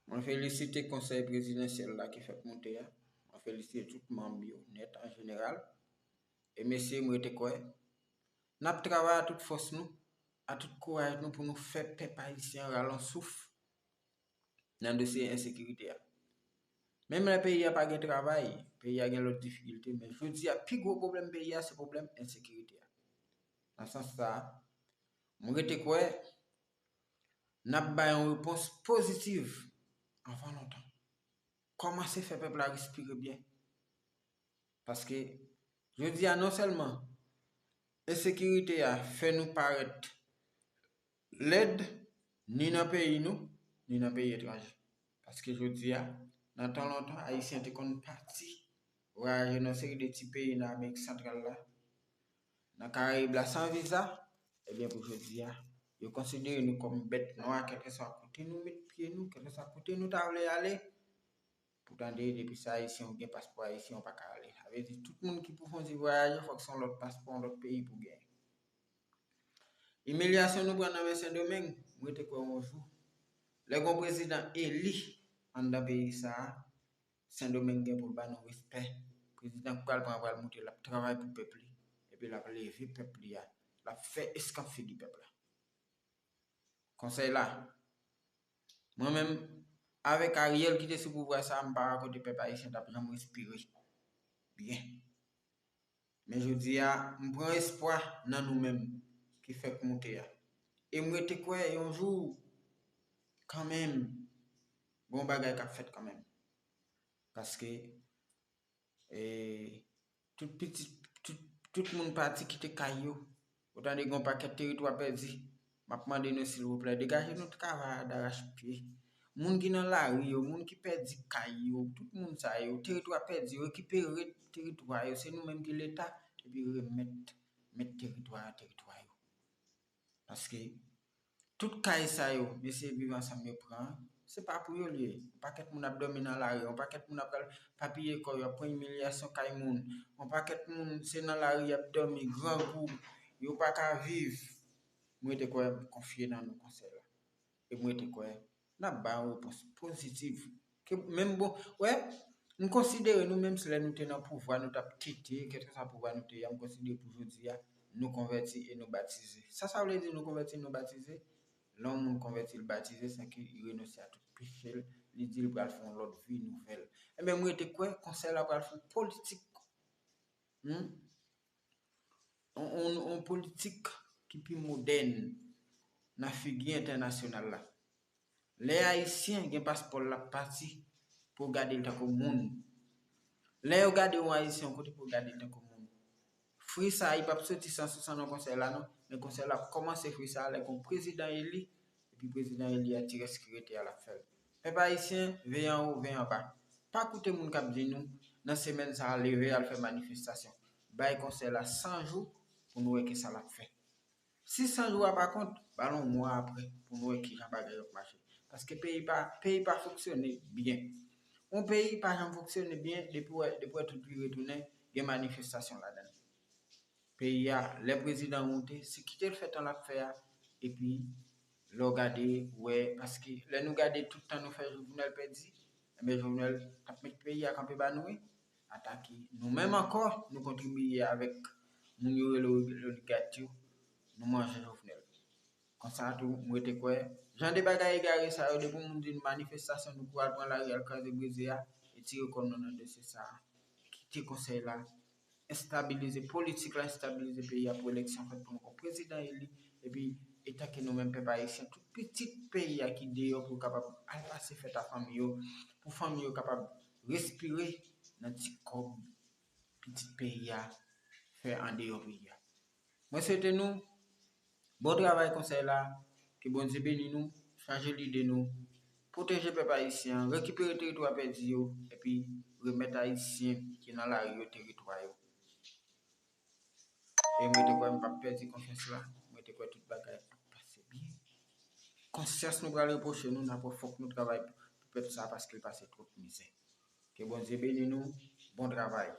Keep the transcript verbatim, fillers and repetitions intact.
Mwen felisite konsèy prezidansyèl la ki fèk moute a. Mwen felisite tout manm yo nèt an jeneral. E mesye, m rete kwè n ap travay a tout fòs nou, a tout kouraj nou pou nou fè pèp ayisyen an rale yon souf nan dosye ensekirite a. Menm lè peyi a pa gen travay, peyi a gen lòt difikilte, men jodi a pi gwo pwoblèm peyi a se pwoblèm ensekirite a. Nan sans sa a, mwen rete kwè n ap bay yon repons pozitiv anvan lontan. Kòmanse fè pèp la respire byen. Paske jodi a non sèlman ensekirite a fè nou parèt lèd, ni nan peyi nou, ni nan peyi etranje. Paske jodi a, nan tan lontan, Ayisyen te konn pati vwayaje nan seri de ti peyi nan Amerik Santral la, nan Karayib la san viza, ebyen pou jodi a, yo konsidere nou kòm bèt nwa, kèlkeswa kote nou met pye nou, kèlkeswa kote nou ta vle ale, pou tande depi se Ayisyen ou gen paspò Ayisyen ou pa ka ale. Sa vle di tout moun ki pou fè yon ti vwayaje, fòk se yon lòt paspò, yon lòt peyi pou genyen. Imilyasyon nou pran nan men Sendomeng, mwen te kwè yon jou, lè gon prezidan eli anndan peyi sa a, Sendomeng gen pou l ba nou respè. Prezidan k pral pran pral moute, l ap travay pou pèp li, epi l ap leve pèp li a, l ap fè eskanp figi pèp la. Konsèy la, mwen menm, avèk Ariel ki te sou pouvwa sa a, m pa wè kote pèp ayisyen t ap janm respire byen. Men jodi a, m pran espwa nan nou menm ki fèk moute a. E m rete kwè yon jou, kanmenm, gon bagay k ap fèt kanmenm. Paske, e, tout pitit, tout, tout moun pati kite kay yo. Ou tande gon pakèt teritwa pèdi. M ap mande nou, silvouplè, degaje nou travay a darachpye. Moun ki nan lari yo, moun ki pèdi kay yo, tout moun sa yo, teritwa pèdi yo, rekipere teritwa yo. Se nou menm ki Leta, epi remèt, met teritwa a, teritwa yo. Paske tout kay sa yo, mesye Viv Ansanm yo pran, se pa pou yo l ye. Yon pakèt moun ap dòmi nan lari, yon pakèt moun ap pral papiye kò yo, ap pran imilyasyon kay moun. Yon pakèt moun, se nan lari y ap dòmi, grangou, yo pa ka viv. Mwen te kwè, m konfye nan nou konsèy la. E mwen te kwè, n ap bay yon repons pozitiv. Ke menm bon, wè, m konsidere nou menm si lè nou te nan pouvwa, nou t ap tete, kèlkeswa pouvwa nou te ye a, m konsidere pou jodi a, nou konvèti e nou batize. Sa sa vle di nou konvèti, nou batize? Lè yon moun konvèti, l batize, se ke li renonse a tout peche l, li di l pral fè yon lòt vi nouvèl. Ebyen, mwen te kwè konsèy la pral fè yon politik. Hmm? On, on, on politik ki pi modèn nan figi entènasyonal la. Lè Ayisyen gen paspò l, l ap pati pou yo gade l tankou moun. Lè yo gade yon Ayisyen yon kote pou yo gade l tankou moun. Fri sa a, li p ap soti san, san non konsèy la non, men konsèy la ap kòmanse fri sa a lè gon prezidan eli, epi prezidan eli a ti rès ki rete a l ap fè l. Pèp ayisyen, veye anwo, veye anba. Pa koute moun k ap di nou, nan semèn sa a, leve al fè manifestasyon. Bay konsèy la san jou pou nou wè kisa l ap fè. Si san jou a pa kont, ba l yon mwa apre pou nou wè kijan bagay yo ap mache. Paske peyi pa, peyi pa fonksyone byen. Yon peyi pa janm fonksyone byen depi w wè, depi w wè tout vire tounen, gen manifestasyon ladan l. Peyi a, lè prezidan moute, se kite l fè tan l ap fè a, epi lè w gade, w wè, paske lè nou gade tout tan nou fè Jovenel pèdi, enben Jovenel t ap met peyi a kanpe ba nou, wi. Atake nou menm ankò, nou kontribye avèk moun yo rele oligat yo, nou manje Jovenel. Konsa tou, m rete kwè, jan de bagay egare sa yo, depi yon moun di nou manifestasyon, nou kouri al pran lari, al kraze brize a, retire kò nou nan dosye sa a. Kite konsèy la, enstabilize politik la, enstabilize peyi a pou eleksyon fèt pou nou gon prezidan eli, epi etanke nou menm pèp ayisyen, tout pitit peyi a ki deyò pou yo kapab al pase fèt a fanmi yo, pou fanmi yo kapab respire nan ti kòb pitit peyi a fè andeyò peyi a. Mwen swete nou bon travay konsèy la, ke Bondye beni nou, chaje lide nou, pwoteje pèp ayisyen an, rekipere teritwa pèdi yo, epi remèt ayisyen ki nan lari yo teritwa yo. E mwen te kwè m p ap pèdi konfyans la, mwen te kwè tout bagay ap pase byen. Konsyans nou pral repwoche nou, n ap wè fòk nou travay pou pèp sa a paske l pase twòp mizè. Ke Bondye beni nou, bon travay.